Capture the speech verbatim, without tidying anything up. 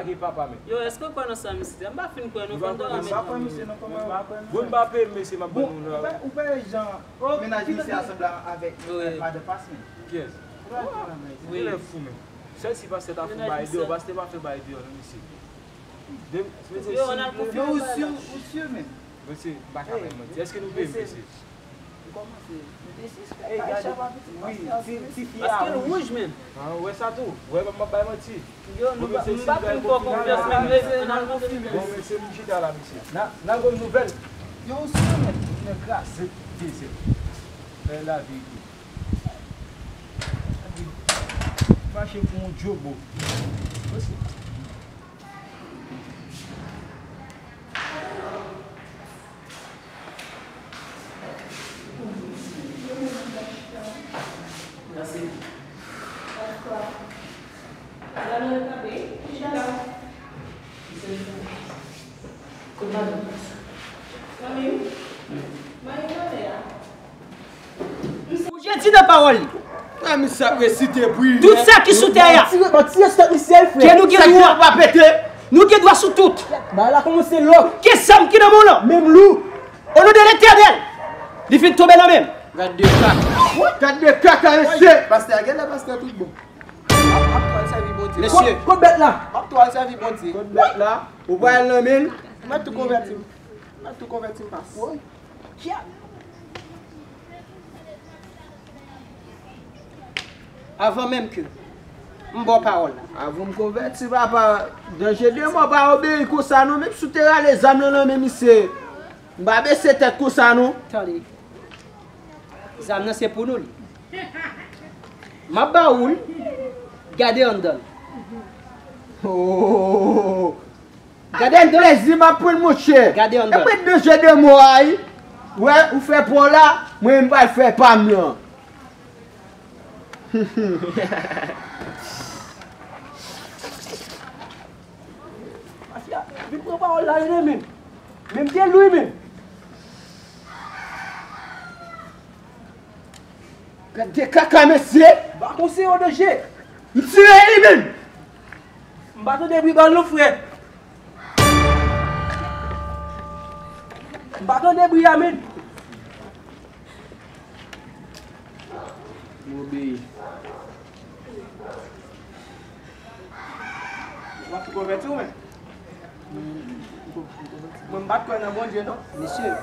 Ki papa men. Yo, èske w kwè nan sa misye di a? M pa fin kwè non, fò n ta remèt nan men. Bon, m pa peye mesye, m ap ban nou nan. Ou pa, ou pa jan mennaj misye a sanble avèk Wi. Madan Pas men. Kiyès? Wi. Genlè fou men. Sèl si pastè ta fè bay deyò, pastè pa fè bay deyò non mesye. De, mesye, Yo, si an al konfime Yo, ou bay si, la. Ou si menm? Mesye, m pa ka bay manti. Èske nou peye mesye? Ou kòmanse. Ou te sispèk Aisha pa pitit pastè a. Wi, ti, ti fi a Paske l wouj. Wouj menm. Ah, ou wè sa tou? Ou wè m ap bay manti? Yo, nou pa, m pa fin fè w konfyans menm, men an al konfime. Bon, mesye, m chita la, mesye. N a, n a gon nouvèl. Yo, ou si menm? Nèg kraze, dezè. Fè laverite. Mache pou yon djobo. Mesye. Ou jedi nan pawòl li. Ah, misye ap resite pri. Tout sa ki sou tè a. Ti, ti respè misye, frè. Ke nou gen dwa. Pa pete. Nou gen dwa sou tout. Ba la kòmanse lò. Ke zam ki nan men w lan. Menm lou. O non de Letènèl. Li fin tonbe nan men m. Gad de kaka. Gad de kaka, mesye. Pastè a genlè pastè tout bon. M ap, m ap tou al sèvi Bondye. Mesye. Kot, kot bèt la? M ap tou al sèvi Bondye. Kot bèt la? Ou pral nan men l? M mèt tou konvèti m. M mèt tou konvèti m, pas. Woy. Avan menm ke m ba w pawòl la. Avan m konvèti, papa, danje de mò pa obeyi konsa non, menm si w te rale zam nan nan men misye, m pa bese tèt konsa non. Tande. Zam nan se pou nou li. M ap ba ou l, gade anndan l. Oh! Gade anndan. Plezi m ap pran, monchè. Gade anndan. Epi danje de mò a, wi. Wè, ou fè pa w la, mwen m pral fè pa m lan. Mafya, vin pran pawòl la, wi, men. Men m te lou, men. Gade kaka, mesye! M pa konn se yon danje. M tire li menm! M pa tande bri bal non, frè. M pa tande bri a, men. M ap tou konvèti w, men. Mwen, m pa t kwè nan Bondye, non. Mesye,